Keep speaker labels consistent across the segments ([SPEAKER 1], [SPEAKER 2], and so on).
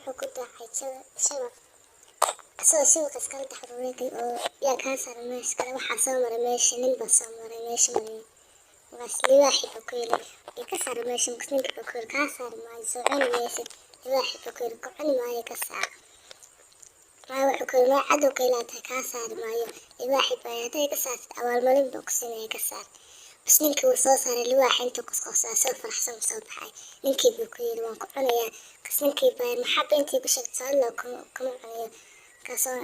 [SPEAKER 1] Wuxuu ku dhacay shabaq, asagoo shabaqa iskala dhex wareegay oo yaa kaa saaray meesha kale. Waxaa soo maray meesha nin baa soo maray meesha maray. Markaas libaaxi buu ku yiri, "Ii ka saar meesha." Markaas ninka buu ku yiri, "Kaa saari maayo, soo cuni maysid." Libaaxi buu ku yiri, "Ku cuni maayo, ka saar." Maa wuxuu ku yiri, "Maa cadowga ilaa tahay, kaa saari maayo." Libaaxi baa hadday ka saartid, abaalmarin buu ku siinaya, ka saar. Bas ninkii wuu soo saaray libaaxa. Intuu qosqosaa soo faraxsan soo baxay. Ninkii buu ku yiri, "Waan ku cunayaa." Kas ninkii baa yiri, "Maxaa beentii ku sheegtay? Soo ilaa kuma cunayo." Kaasoo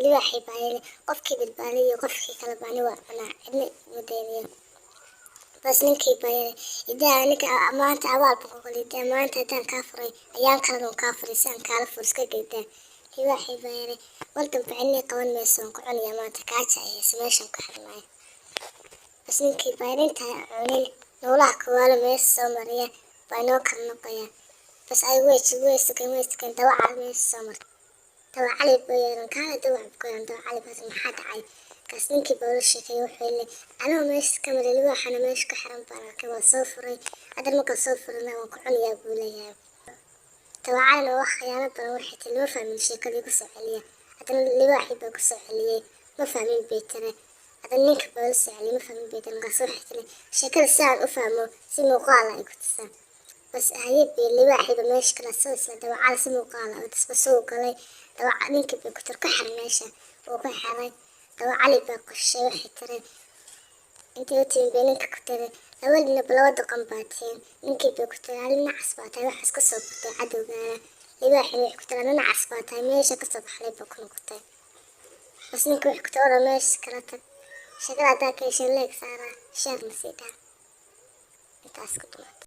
[SPEAKER 1] libaaxii baa yiri, "Qofkii badbaadiyo, qofkii kale baani waa cunaa, cidna ima daynayo." Bas ninkii baa yiri, "Idaa ninka maanta abaal buu ku idaa, maanta haddaan kaa furay, ayaan kalena waan kaa furay, si aan kaala furo iska geydaa." Libaaxii baa yiri, "War dambe cidnii qaban mayso, waan ku cunayaa maanta, gaaja ay hayso, meeshan ku xirmaayo." Bas ninkii baa yiri, "Intaan cunin noolaha kowaalo meesha soo mariya baa inoo kala noqoya." Bas ay way sugeen, way sugeen. Dawaca meesha soo martay. Dawacali buu yeeran, "Kaala dawac," buu ku yeeran. Dawacali baas, "Maxaa dhacay?" Kaas ninkii baa ula sheekeeyay. Wuxuu yiri, "Anoo meesha ka maray, libaaxana meesha ku xiran baan arkay, waa soo furay. Haddana markaan soo furana waan ku cunayaa," buu leeyahay. Dawacalina wax khiyaano badan. Waxay tiri, "Ma fahmin sheekadii, ku soo celiya." Haddana libaaxii baa ku soo celiyey. "Ma fahmin," bay tiri. Haddana ninka baa la soo celiyey. "Ma fahmin," bay tiri. Markaas waxay tiri, "Sheekada si aan u fahmo, si muuqaal ah ay ku tusaan." Bas haye bay libaaxiiba meesha kala soo isla dawacada si muuqaal ah u tus. Bas uu galay dawaca. Ninkii bay ku tiri, "Ku xir meesha." Wuu ku xiray. Dawacali baa qoshay. Waxay tiri, intay u timi bay ninka ku tiri, "Labadiinaba laba doqon baa tihiin." Ninkii bay ku tiri, "Ali nacas baa tahay, waxaas kasoo gurtay cadowgaana." Libaaxina waxay ku tiri, "Ana nacas baa tahay, meesha kasoo baxday baa ku noqotay." Bas ninka waxay ku tiri, "Ora meesha kala tag." Sheekada haddaa ka hesheen, like saara, share na sii dhaha. Intaas ku dhamaatay.